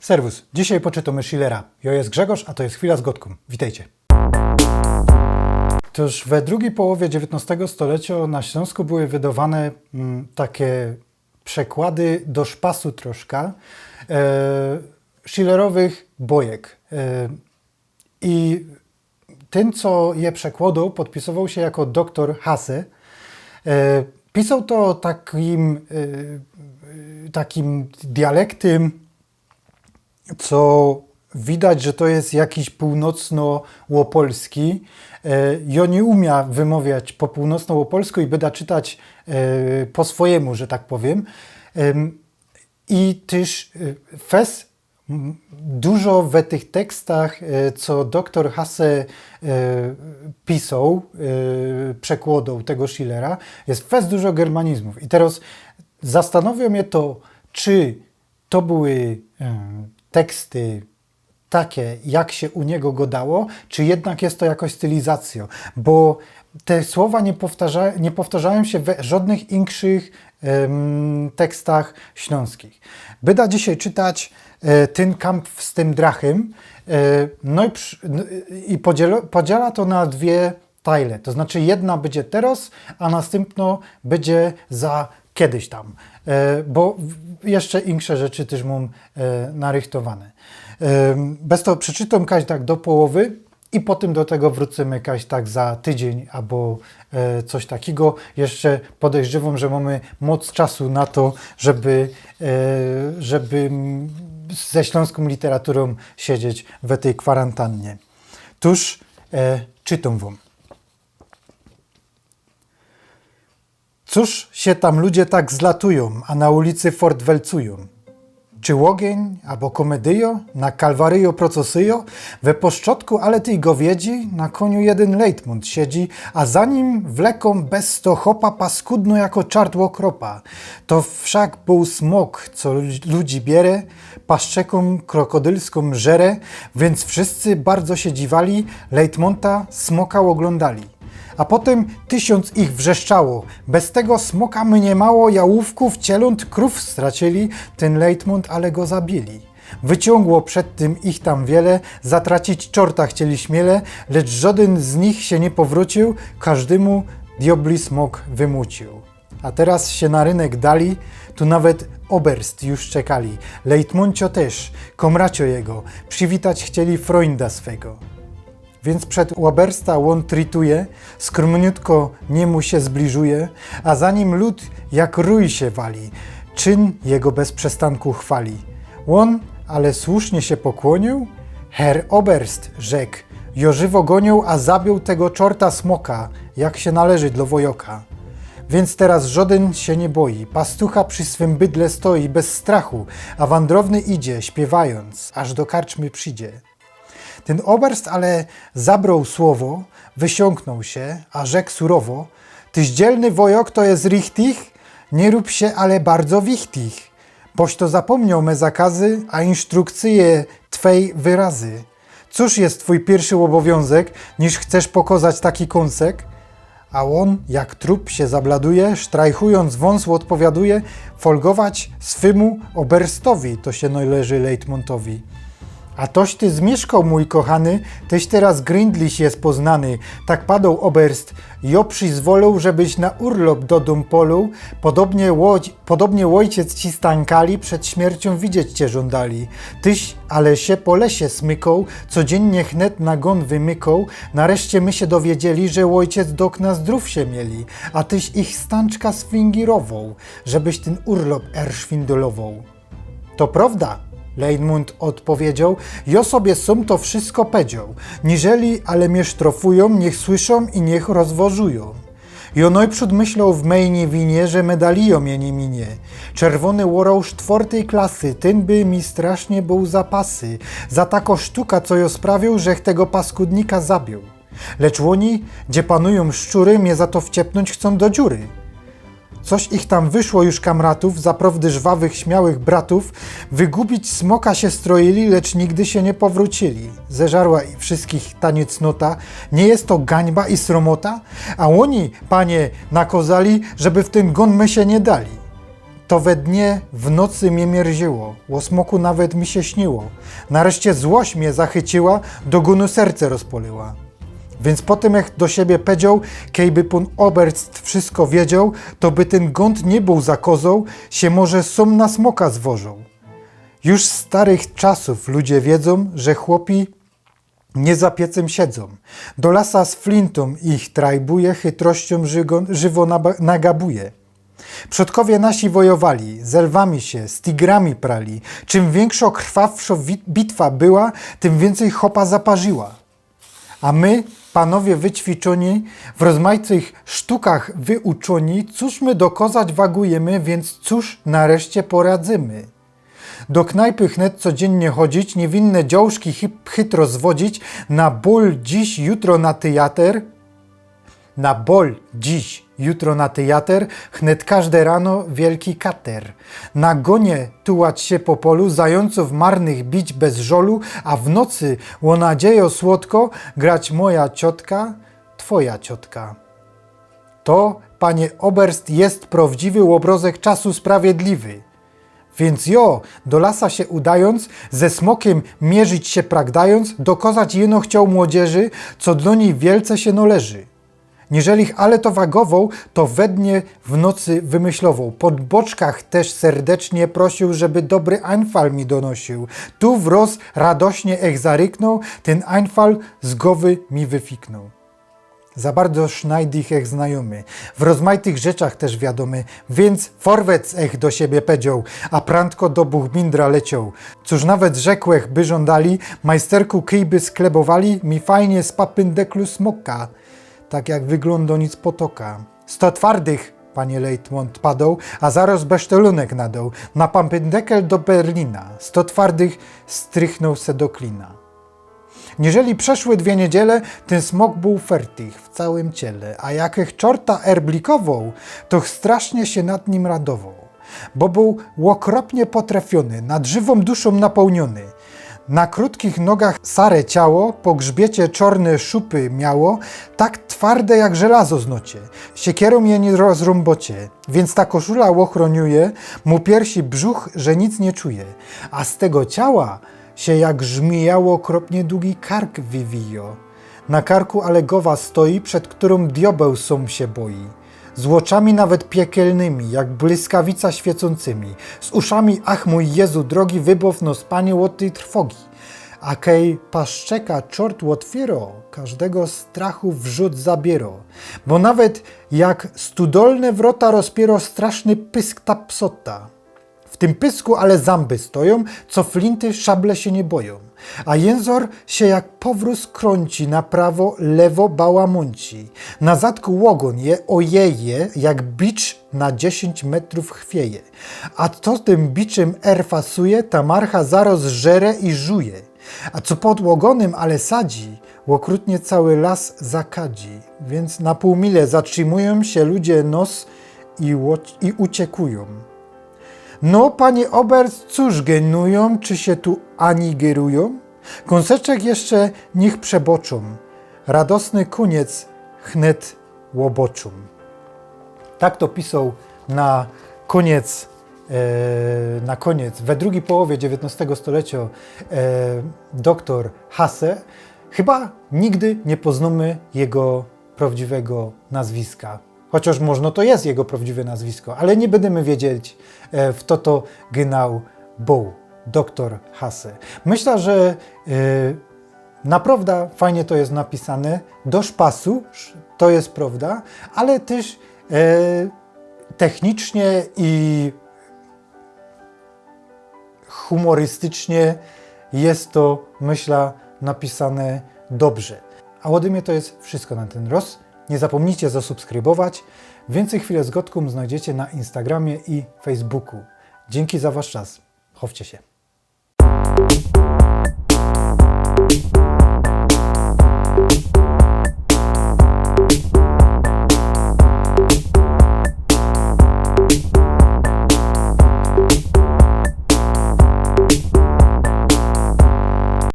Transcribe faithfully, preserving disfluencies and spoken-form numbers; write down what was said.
Serwus, dzisiej poczytōmy Schillera. Jŏ je Grzegŏrz, a to je Chwila z Gŏdkōm. Witejcie. Tōż we drugij połowie dziewiyntnŏstego stolecio na Ślōnsku były wydowane mm, take przekłady do szpasu troszka e, Schillerowych bojek. E, I tyn, co je przekłŏdoł, podpisowoł sie jako doktor Hasse. E, pisoł to takim, e, takim dialektym, co widać, że to je jakiś pōłnocno-łopolski. E, jŏ niy umiã wymŏwiać po pōłnocno-łopolsku i byda czytać e, po swojymu, że tak powiym. Em, I tyż e, fest m, dużo we tych tekstach, e, co doktor Hasse e, pisoł, e, przekłŏdoł tego Schillera, je fest dużo germanizmōw. I teroz zastanŏwiŏ mie to, czy to były e, teksty take, jak sie u niego gŏdało, czy jednak je to jakoś stylizacyjŏ? Bo te słowa niy powtarza, niy powtarzajōm sie we żŏdnych inkszych em, tekstach ślōnskich. Byda dzisiej czytać e, Tyn kamp z tym drachym. E, no i, prz, no, i podziela, podziela to na dwie tajle. To znaczy jedna bydzie teroz, a nastympnŏ bydzie za kedyś tam. E, bo jeszcze inksze rzeczy tyż mōm e, narychtowane. E, bez to przeczytōm kaś tak do połowy i potym do tego wrōcymy kaś tak za tydziyń abo e, coś takigo. Jeszcze podejrzywōm, że mōmy moc czasu na to, żeby, e, żeby mm, ze ślōnskōm literaturōm siedzieć we tyj kwarantannie. Tōż e, czytōm wōm. Cōż sie tam ludzie tak zlatujōm, a na ulicy fort welcujōm? Czy ôgyń, abo komedyjŏ, na kalwaryjŏ procosyjŏ? We poszczodku ale tyj gowiedzi na kōniu jedyn lejtmōnt siedzi, a za nim wlekōm bez to chopa paskudno jako czartło kropa. To wszak bōł smok, co lu- ludzi biere, paszczekōm krokodylskōm żere, więc wszyscy bardzo sie dziwali, lejtmōnta, smoka ôglōndali. A potym tysiōnc ich wrzeszczało: „Bez tego smoka my niy mało jałōwkōw, cielōnt, krōw stracili, tyn lejtmōnt ale go zabili”. Wyciōngło przed tym ich tam wiele, zatracić czorta chcieli śmiele, lecz żodyn z nich sie niy powrōciōł, kożdymu diobli smok wymuciōł. A teroz sie na rynek dali, tu nawet ôberst już czekali. Lejtmōncio tyż, kōmracio jego, przywitać chcieli frōnda swego. Więc przed ôbersta ôn trituje, skrōmniutko nimu sie zbliżuje, a za nim lud jak rōj sie wali, czyn jego bez przestanku chwali. Ôn ale słusznie sie pokłōniōł, Herr Ôberst, rzek, jŏ żywo gōniōł, a zabiōł tego czorta smoka, jak sie należy dlŏ wojŏka. Więc teroz żodyn sie niy boi, pastucha przi swym bydle stoi bez strachu, a wandrowny idzie, śpiywajōnc, aż do karczmy przidzie. Tyn ôberst ale zabrōł słowo, wysiōnknōł sie, a rzek surowo: „Tyś dzielny wojŏk to je richtig, niy rōb sie ale bardzo wichtich, boś to zapōmnioł me zakazy, a instrukcyje twej wyrazy. Cōż je twōj piyrszy ôbowiōnzek, niż chcesz pokozać taki kōnsek?” A ôn, jak trup sie zabladuje, sztrajchujōnc wōns ôdpowiaduje: „Folgować swymu ôberstowi to sie nojleży lejtmōntowi”. „A toś ty zmieszkoł, mōj kochany, tyś teroz grindliś je poznany”, tak padoł ôberst. „Jŏ przizwolōł, żebyś na urlop do dōm polōł, podobnie łodź Podobnie ôjciec ci stankali, przed śmierciōm widzieć cie żōndali. Tyś ale sie po lesie smykoł, codziynnie chnet na gōn wymykoł. Nareszcie my sie dowiedzieli, że ôjciec dok na zdrōw sie mieli, a tyś ich stanczka sfingirowoł, żebyś tyn urlop erszwindolowoł”. „To prowda”, lejtmōnt ôdpowiedzioł, „jŏ sobie sōm to wszysko pedzioł. Niżeli ale mie sztrofujōm, niych słyszōm i niych rozwożujōm”. Jŏ nojprzōd myśloł w mej niy winie, że medalijŏ mie niy minie. Czerwōny ôroł sztwŏrtyj klasy, tyn by mi strasznie bōł za pasy. Za takŏ sztuka, co jŏ sprawiōł, żech tego paskudnika zabiōł. Lecz ôni, gdzie panujōm szczury, mie za to wciepnōńć chcōm do dziury. Coś ich tam wyszło już kamratōw, zaprawdy żwawych, śmiałych bratōw. Wygubić smoka sie stroili, lecz nigdy sie niy powrōcili. Zeżarła i wszyskich ta niecnota. Niy je to gańba i sromota? A ôni, panie, nakozali, żeby w tyn gōn my sie niy dali. To we dnie, w nocy mie mierziło, ô smoku nawet mi sie śniło. Nareszcie złość mie zachyciła, do gōnu serce rozpolyła. Więc potym ech do siebie pedzioł: kejby pōn oberst wszystko wiedzioł, to by tyn gōnd niy bōł za kozoł, sie może sōm na smoka zwożoł. Już z starych czasōw ludzie wiedzōm, że chłopi niy za piecym siedzōm. Do lasa z flintōm ich trajbuje, chytrościōm żygo- żywo naba- nagabuje. Przodkowie nasi wojowali, z lwami sie, z tigrami prali. Czym wiynkszo, krwawszo wi- bitwa była, tym wiyncyj chopa zaparziła. A my, panowie wyćwiczōni, w rozmajtych sztukach wyuczōni, cōż my dokŏzać wagujymy, więc cōż nareszcie poradzymy? Do knajpy chnet codziynnie chodzić, niywinne dziołszki chy- chytro zwodzić, na bōl dziś, jutro na tyjater, na bōl dziś, jutro na tyjater, chnet kożde rano wielki kater. Na gonie tułać sie po polu, zajōncōw marnych bić bez żolu, a w nocy, ô nadziejo słodko, grać moja ciotka, twoja ciotka. To, panie oberst, jest prawdziwy ôbrozek czasu sprawiedliwy. Więc jo, do lasa sie udajōnc, ze smokym mierzić sie pragdajōnc, dokŏzać jyno chcioł młodzieży, co do nij wielce sie noleży. Nieżelich ale to wagowoł, to we dnie, w nocy wymyślowoł. Po boczkach tyż serdecznie prosiōł, żeby dobry Einfall mi donosiōł. Tu wrŏz radośnie ech zaryknōł, tyn Einfall z gowy mi wyfiknōł. Za bardzo sznajd ich ech znajōmy, w rozmajtych rzeczach tyż wiadōmy, więc forwec ech do siebie pedzioł, a prandko do Buchbindra lecioł. Cōż nawet rzekłech by żōndali, majsterku, kij by sklebowali mi fajnie z papyndeklu smoka, tak jak wyglōndōnic potoka. Sto twardych, panie lejtmōnt, padoł, a zarŏz bösztelōnek nadoł na papyndekel do Berlina. Sto twardych strychnōł se do klina. Nieżeli przeszły dwie niedziele, tyn smok bōł fertich w całym ciele, a jak ech czorta erblikowōł, to strasznie sie nad nim radowoł, bo bōł ôkropnie potrefiōny, nadżywōm duszōm napołniōny. Na krōtkich nogach sare ciało, po grzbiecie czorne szupy miało, tak twarde jak żelazo znocie, siekierōm je niy rozrōmbocie. Więc ta koszula ôchrōniuje mu piersi, brzuch, że nic niy czuje. A z tego ciała sie jak zmija ôkropnie dugi kark wywijŏ. Na karku ale gowa stoi, przed kerōm diobeł sōm sie boi. Z ôczami nawet piekielnymi, jak błyskawica świecōncymi. Z uszami, ach mōj Jezu drogi, wybŏw nŏs, Panie, ôd tyj trwogi. A kej paszczeka czort ôtwierŏ, kożdego strachu wrzōd zabiyrŏ. Bo nawet jak studolne wrota rozpiyrŏ straszny pysk ta psota. W tym pysku ale zymby stojōm, co flinty, szable sie niy bojōm. A jynzor sie jak powrōz krōnci, na prawo, lewo bałamōnci. Na zadku ôgōn je, ôjeje, jak bicz na dziesiyńć metrōw chwieje. A co tym biczym erfasuje, ta marcha zarŏz żere i żuje. A co pod ôgōnym ale sadzi, ôkrutnie cały las zakadzi. Więc na pōł mile zatrzimujōm sie ludzie nŏs i ło-, i uciekujōm. No, panie oberst, cōż genujōm, czy sie tu ani gerujōm? Kōnseczek jeszcze niych przebŏczōm. Radosny kōniec chnet ôbŏczōm. Tak to pisoł na kōniec, e, na kōniec, we drugij połowie dziewiyntnŏstego stolecjŏ, e, doktor Hasse. Chyba nigdy niy poznōmy jego prawdziwego nazwiska. Chociŏż możno to je jego prawdziwe nazwisko, ale niy bydymy wiedzieć, e, fto to genau bōł doktor Hasse. Myślã, że, e, naprŏwdã fajnie to je napisane, do szpasu, to je prŏwda, ale tyż, e, technicznie i humorystycznie je to, myślã, napisane dobrze. A ôdy mie to je wszystko na tyn rŏz. Niy zapōmnijcie zasubskrybować. Wiyncyj Chwile z Gŏdkōm znojdziecie na Instagramie i Facebooku. Dziynki za wasz czas. Chowcie sie.